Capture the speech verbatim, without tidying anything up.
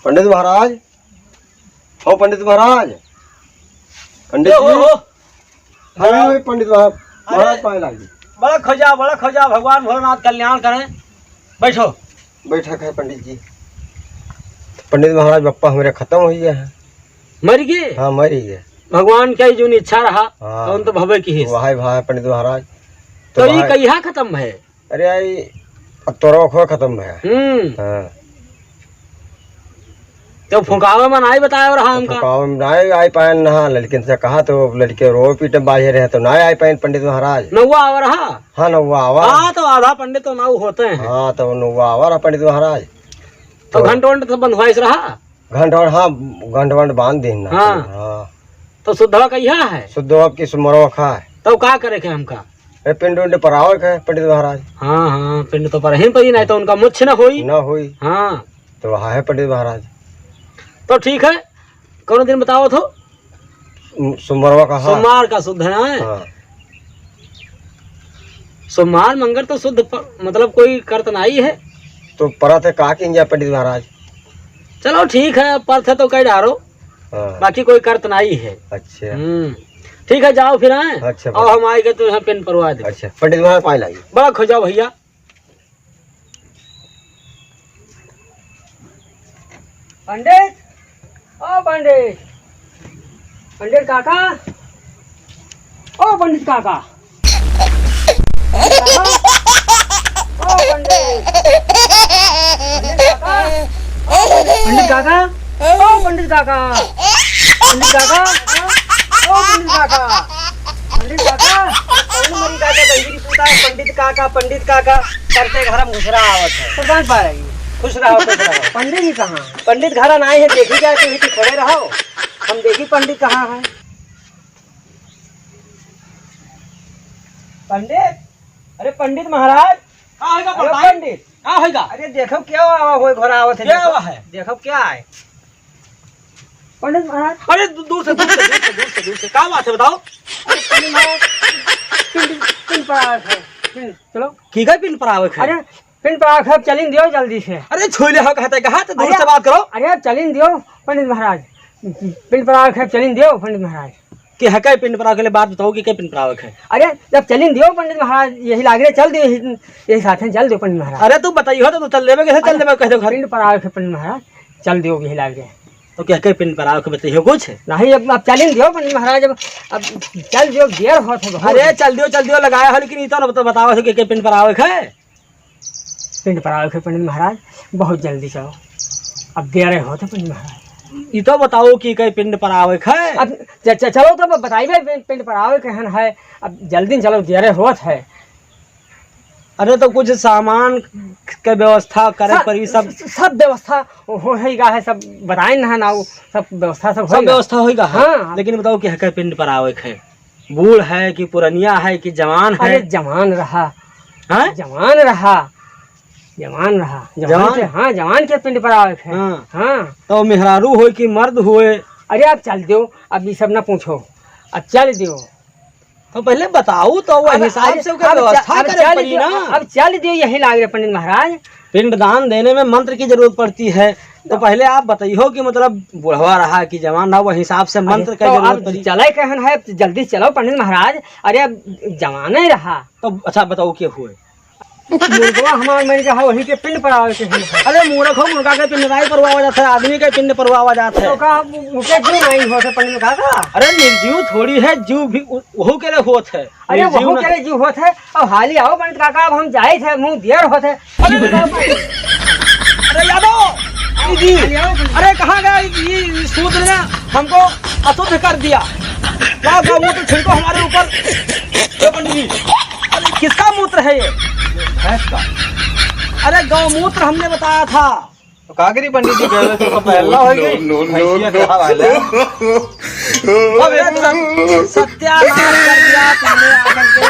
पंडित महाराज, ओ पंडित महाराज, पंडित ए, हो, जी। हो। हाँ, हाँ, पंडित महा-, अरे, महाराज पाए लागी। बड़ा खोजा, बड़ा खोजा, भगवान भोलेनाथ कल्याण करें। बैठो। बैठक है पंडित जी। पंडित महाराज, बप्पा हमरे खतम होइ गए हैं। मरि गए? हाँ, मरि गए। भगवान का ही जो इच्छा रहा, हाँ। कौन तो भवे की ही। वाह, वाह, पंडित महाराज। तो तो ई वहाँ कहिया खतम भए? अरे आई, अब तोरो खो खतम भए। हम्म। हाँ। तो फुकावे में नाई बताए रहा तो हमका। फुकावे में नाई आई पाएन ना, लड़किन से कहा तो लड़के रो पीटे बाजे रहे तो नाई आई पाएन पंडित महाराज। नौवा आवा रहा? हाँ, नौवा आवा। हाँ, तो आधा पंडित तो नाऊ होते हैं। हाँ, तो नौवा आवा रहा पंडित महाराज। तो तो घंट वंट तो बंधवाइस रहा? घंट वंट, हाँ, घंट वंट बांध दीन ना। हाँ। हाँ। तो शुद्धवा कहिया है? शुद्धवा की सुमरवा खा है। तो का करे के हमका? अरे पिंड उंड परावे के है, पंडित महाराज। हाँ, हाँ, पिंड तो परही परी, नाई तो उनका मुच्छ न होई। न होई। हाँ। तो वहाँ है पंडित महाराज। तो ठीक है, कौन दिन बताओ थो? उम, सोमवारवा का, हाँ। सोमवार का शुद्ध है, हैं? हाँ। सोमवार मंगर तो शुद्ध प-, मतलब कोई करत नाई है। तो परत है का किन जाए पंडित महाराज? चलो ठीक है, परत है तो कह डारो। हाँ। बाकी कोई करत नाई है। अच्छा। हम्म। ठीक है, जाओ फिर, हैं? अच्छा, और बाबा। हम आएंगे तो यहाँ पिंड परवा दे। अच्छा, पंडित महाराज पाए लाइए। बड़ा खोजाओ भैया। पंडित, ओ पंडित, पंडित काका, ओ पंडित काका, पंडित काका, ओ पंडित, पंडित काका, ओ पंडित काका, पंडित काका, पंडित काका, ओ पंडित काका, पंडित काका, कौन मरी काका, बहिरी पूता, पंडित काका, पंडित काका करते घर में घुसरा आवत है। प्रधान पा रही। खुश रहो, खुश रहो। पंडित जी कहाँ हैं? पंडित घरा नाई है, देखी जाए तो इही खड़े रहो, हम देखी पंडित कहाँ है। पंडित, अरे पंडित महाराज। का होइगा अरे प्रधान? पंडित। का होइगा? अरे देखो क्या आवा हुए घर आवत है, क्या देखो, आवा है? देखो क्या है। पंडित महाराज। अरे दू-, दूर से, दूर से, दूर से, दूर से, दूर से। का बात है बताओ? अरे पंडित महाराज, पिंड, पिंड परावे है। पिंड, चलो। की का पिंड परावे है? अरे पिंड परावे है, चलिन दियो जल्दी से। अरे छोले हो कहते कहा तो दूर अरे, से बात करो। अरे चलिन दियो पंडित महाराज, पिंड परावे है, चलिन दियो पंडित महाराज। कि है के पिंड परावे के लिए बात बताओ कि के पिंड परावे है? अरे, जब चलिन दियो पंडित महाराज, यही लाग रहे, चल दियो यही, यही साथ हैं, चल दियो पंडित महाराज। अरे, तू बताइयो तो, तू चल देबे, कैसे चल अरे, देबे, कैसे घर? पिंड परावे के पंडित महाराज, चल दियो यही लाग रहे। तो क्या के पिंड परावे के बताइयो कुछ? नहीं, अब, अब चलिन दियो पंडित महाराज, अब, अब चल दियो, देर होत है बहुत। अरे, चल दियो, चल दियो, लगाया हो, लेकिन ई तो न बता-, बतावा हो कि के पिंड परावे है? पिंड परावे के पंडित महाराज, बहुत जल्दी चलो, अब देरे होत है पंडित महाराज। ई तो बताओ कि कई पिंड परावे के है? अब च-, च-, चलो तो बताइबे पि-, पिंड परावे के हन है, अब जल्दी चलो, देरे होत है। अरे तो कुछ सामान के व्यवस्था करे सब, पड़ी, सब। स-, सब व्यवस्था हो, होइगा है, सब बताए ना, ना, वो सब व्यवस्था सब सब होइगा। व्यवस्था होइगा है? हाँ। लेकिन बताओ कि है कई पिंड परावे के है? बूढ़ है कि पुरनिया है कि जवान है? अरे जवान रहा। हैं? जवान रहा। जवान रहा। जवान जवान? के, हाँ, जवान के पिंड परावे के है। हाँ। हाँ। तो मेहरारू होय कि मर्द होय? अरे आप चल दियो, अब ई सब ना पूछो। अब चल दियो। तो पहले बताओ तो वो अब, हिसाब अरे, से ओकर अब च-, व्यवस्था अब करे चल पड़ी दियो, ना। अब चल दियो यही लाग रहे पंडित महाराज। पिंडदान देने में मंत्र की जरूरत पड़ती है, तो पहले आप बताइयो कि मतलब बुढ़वा रहा कि जवान रहा, वो हिसाब से अरे, मंत्र का तो जरूरत अब पड़ी। चले कहन है, जल्दी चलो पंडित महाराज। अरे अब जवाने रहा। तो अच्छा बताओ के हुए? मुर्गवा हमार मर गया है, वही के पिंड परावे के हम है। अरे मूर्ख हो, मुर्गा के पिंड नाई परवावा जात है, आदमी के पिंड परवावा जात है। तो का उनके जीव नहीं होत है पंडित काका? अरे निर्जीव थोड़ी है, जीव भी उ-, वहू के लिए होत है। अरे निर्जीव वहू ना। के लिए जीव होत है। अब हाली आओ पंडित काका, अब हम जाइत है, मुँह देर होत है। अरे, अरे यादव, जी, अरे कहाँ गया ये, ये सूत्र ने हमको अशुद्ध कर दिया। क्या गौमूत्र छिड़को हमारे ऊपर? ए पंडित जी, अरे किसका मूत्र है ये? भैंस का। अरे गौमूत्र हमने बताया था। तो का करी पंडित जी, गए तो पहला हो गई। No, no, no, भैंसिया no। कहा वाला है। अब एकदम सत्यानाश कर दिया तुमने आकर के।